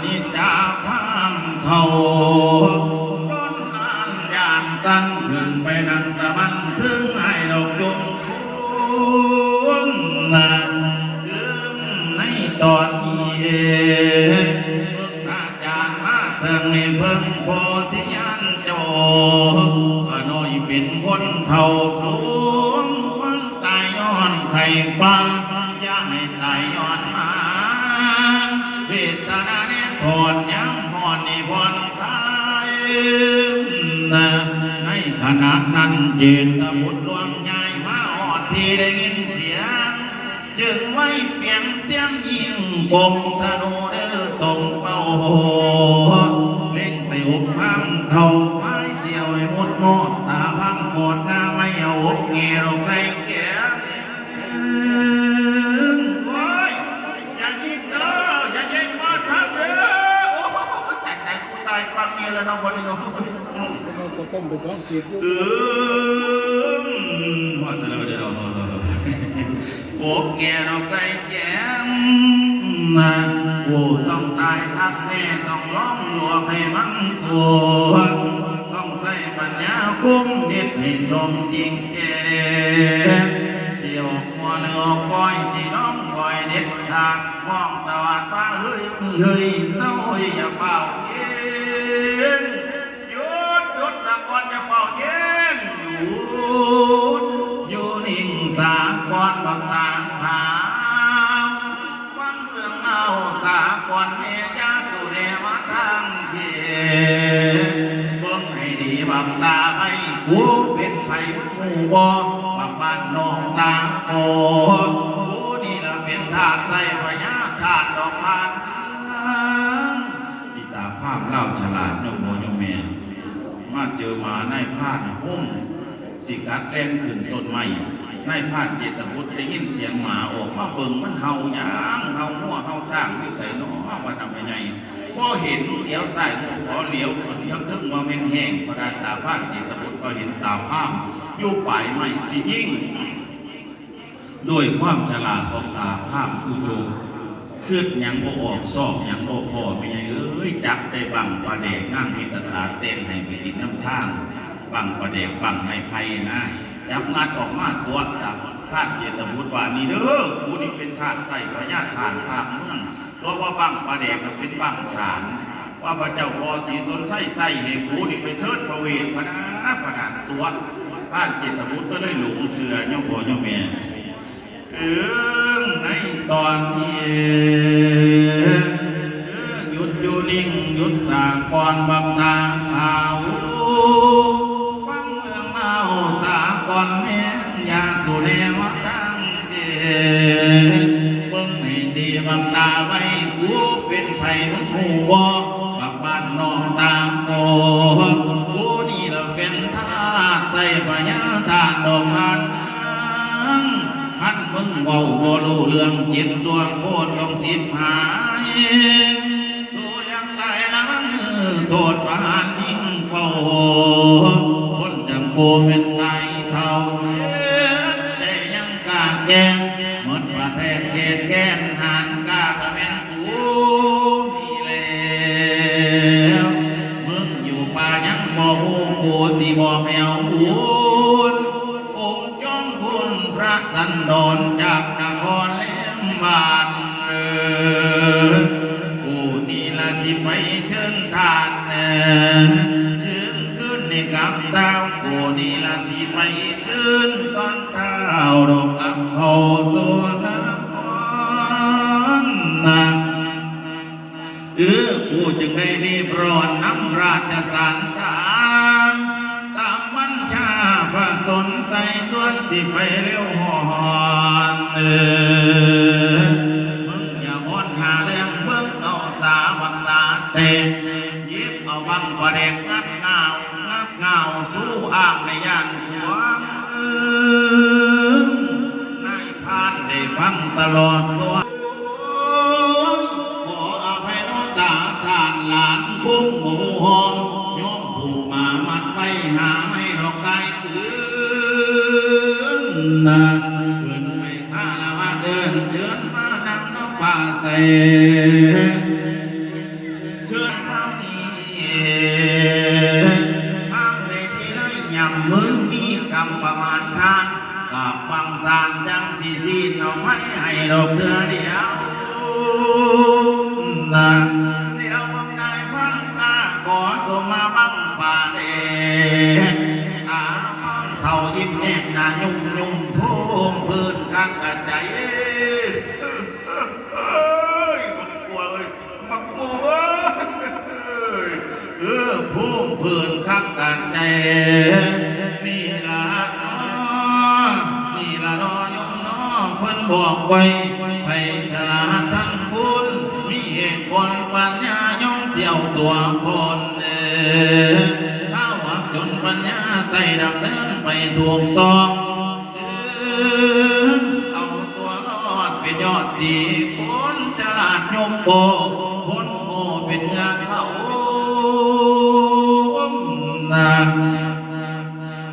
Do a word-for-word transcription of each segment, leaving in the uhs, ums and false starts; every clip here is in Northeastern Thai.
นิจจาพรามเฒ่า ต้นอันยานสั้นขึ้นไปนั่งสวรรค์ ถึงให้ดอกจงคุณนะ ถึงในตอนนี้ พระอาจารย์มาเถิงในเพิ่งโพธิญาณโจ ข้าน้อยเป็นคนเฒ่าสูง คนตายย้อนไข้ปลา อย่าให้ตายย้อนมา เวทนาเนี่ยถอนยังผ่อนในผ่อนคลายนะ ในขณะนั้นเจตบุตรหลวงย้ายมาฮอดที่ได้ยินเสียง จึงไว้เปลี่ยนเตรียมยิงกงธนูเด้อตรงเป้า เล็งใส่อกพรามเฒ่า ไม้เสียวให้หมดหมด ตาพรามกอดหน้าไว้ เอาอกแง่ดอกใส่แก้ม โอ้ย อย่ายิงเด้อ อย่ายิงมาทางเด้อ โอ้ย ตาย ตาย กูตาย ฟังเมียแล้วเนาะ บ่ได้เนาะ ก็ต้มไปสองขีดอยู่ อืม ฮอดซะแล้วเด้อเนาะ อกแง่ดอกใส่แก้มนะ กูต้องตายคักแน่ ต้องลองลวกให้มันกลัว ต้องใช้ปัญญาคุมเฮ็ดให้สมจริงแก่ สิออกหัวหรือออกก้อย สิลองก้อยเด็ดขาด ฮ้องตวาดว่า เฮ้ย เฮ้ย เซา เฮ้ย อย่าฟ้าวเย็น หยุด หยุด สาก่อน อย่าฟ้าวเย็น หยุด อยู่นิ่ง สาก่อน บักตาขาว ฟังเรื่องเล่า สาก่อน แม่ย่าสุแลมาทางเขต เบิ่งให้ดี บักตาไว้ กูเป็นไผ มึงฮู้บ่ บักบ้านนอกตาโก กูนี่ล่ะเป็นทาสไส้พญาทาสดอกทาน อีตาพรามลาวฉลาด โยมพ่อโยมแม่ มาเจอหมานายพรานโฮง สิกัดแล่นขึ้นต้นไม้ นายพรานเจตบุตรได้ยินเสียงหมาออกมาเบิ่ง มันเห่าหยัง เห่างัวเห่าช้างอยู่ไสน้อ ว่าทำไมไง พอเห็นเหลียวซ้ายขอเหลียวขึ้นทั้งเทิงว่าแม่นแห้ง พระดาตาพรานเจตบุตรก็เห็นตาพรามอยู่ปลายไม้สิยิง ด้วยความฉลาดของตาพรามผู้โชค คิดหยังบ่ออก ซอกหยังบ่พ้อ แม่ใหญ่เอ้ย จับได้บั้งปลาแดก นางมิตรตาแต่งให้ไปกินน้ำทาง บั้งปลาแดก บั้งไม้ไผ่นะ จับงัดออกมา ตัวตาพรานเจตบุตรว่า นี่เด้อ กูนี่เป็นทาสไส้พญาทาสภาคเมือง ตัวว่าบั้งปลาแดกน่ะเป็นบั้งสาร ว่าพระเจ้าพ่อศรีสนไส้ใส่ให้กูนี่ไปเชิญพระเวทพะนะพะนะ ตัวพรานเจตบุตรก็เลยหลงเชื่อ โยมพ่อโยมแม่ เอิ้งในตอนนี้ หยุดอยู่นิ่ง หยุดสาก่อน บักตาขาว ฟังเรื่องเล่าสาก่อน แม่นอย่าสู่แนวทางเด้ เบิ่งให้ดี บักตาไว้ กูเป็นไผ มึงฮู้บ่ บักบ้านนอกตาโก กูนี่ล่ะเป็นทาสไส้พญาทาสดอกทาน คันมึงเว้าบ่รู้เรื่อง จิตชั่วโคตรต้องสิบหาย สู้ยังตายละมันโทษประหารยิ่งเฝ้า คนจังโกเป็นไก่เท่า แต่ยังกล้าแกล้ง หมดประเทศเขตแค้น หานกล้าก็แม่นกูนี่แล้ว มึงอยู่ป่ายังบ่ฮู้ กูสิบอกแนวบุญ องค์จอมคุณพระสันดรจากนครแหลมบานเด้อ กูนี่ละสิไปเชิญทานแน่ เชิญคืนนี่กับเต้า กูนี่ละสิไปเชิญตอนเต้าดอกกับเขาโซนครนะ เออ กูจึงได้รีบร้อนนำราชสารทาง ตามบัญชาพระสนใส่ด่วนสิไปเร็วหอน เออ มึงอย่าหอนหาเรื่อง เบิ่งเอาสาบังตาแตก หยิบเอาบังประแดกงัดเงา งัดเงาสู้อ้างในย่านหลวง นายพรานได้ฟังตลอดตัว ขออภัยเนาะตาท่านหลานคงบ่ฮู้ห้อง โยมผูกหมามัดไว้หาไม่ดอกไก่คืนนะ ขึ้นไปคารวะเอิ้นเชิญมานั่งนำป่าใส ตานจังสิสิ้นเอาไผให้ดอกเทื่อเดียวนะ เดี๋ยวบังนายพันกาขอสมมาบังป่าแดด ตาพังเฒ่ายิ้มแย้มหน้ายุ่มยุ่ม โพงเพิ่นคักกะใจ เอ้ย บักบัวเอ้ย บักบัวเอ้ย เออ โพงเพิ่นคักกะใจ นี่ล่ะเนาะ นี่ล่ะเนาะ โยมเนาะ เพิ่นบอกไว้ ไผฉลาดทันคน มีเหตุผลปัญญาย่อมเจียวตัวคนเด้อ ถ้าหวังจนปัญญาใส่ดำเนินไปถูกต้อง เอาตัวรอดเป็นยอดดี คนฉลาดยกโปคนโง่เป็นเงือกเขา นะ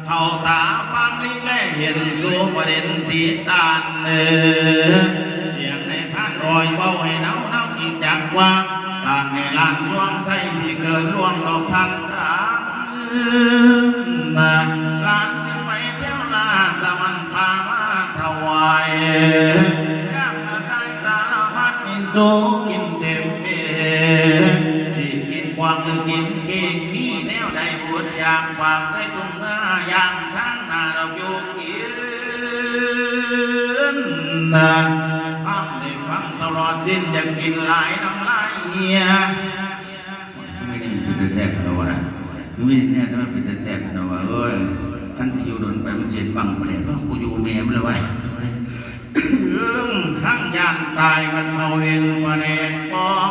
เขาตาฟังลิงได้เห็นสูประเด็นตีตานเออ เสียงในพันอ้อยเว้าให้เนาเนาอีกจักว่า ต่างในลานช่วงไส้ที่เกินล่วงดอกพันตา มาลานที่ไปเที่ยวนาสมันพามาถวาย ย่างมาใส่สารพัดกินโจกินเต็มเปสิกินกวางหรือกินเก่ง มีแนวใดบุญอยากฝากใส่ถุงเนื้อย่างทางหน้าดอกอยู่กินนะ ฟังได้ฟังตลอดสิ้น อยากกินหลายน้ำลายเฮีย มื้อนี้เป็นตาแซ่บเนาะวะ มื้อนี้เนี่ยมันเป็นตาแซ่บเนาะวะ เอ้ย คันสิอยู่โดนไปมันสิเห็นบั้งปะเนี่ย กูอยู่แม่มันเลยว่ะ เรื่องทั้งย่านตายมันเอาเองปะเนี่ยกอง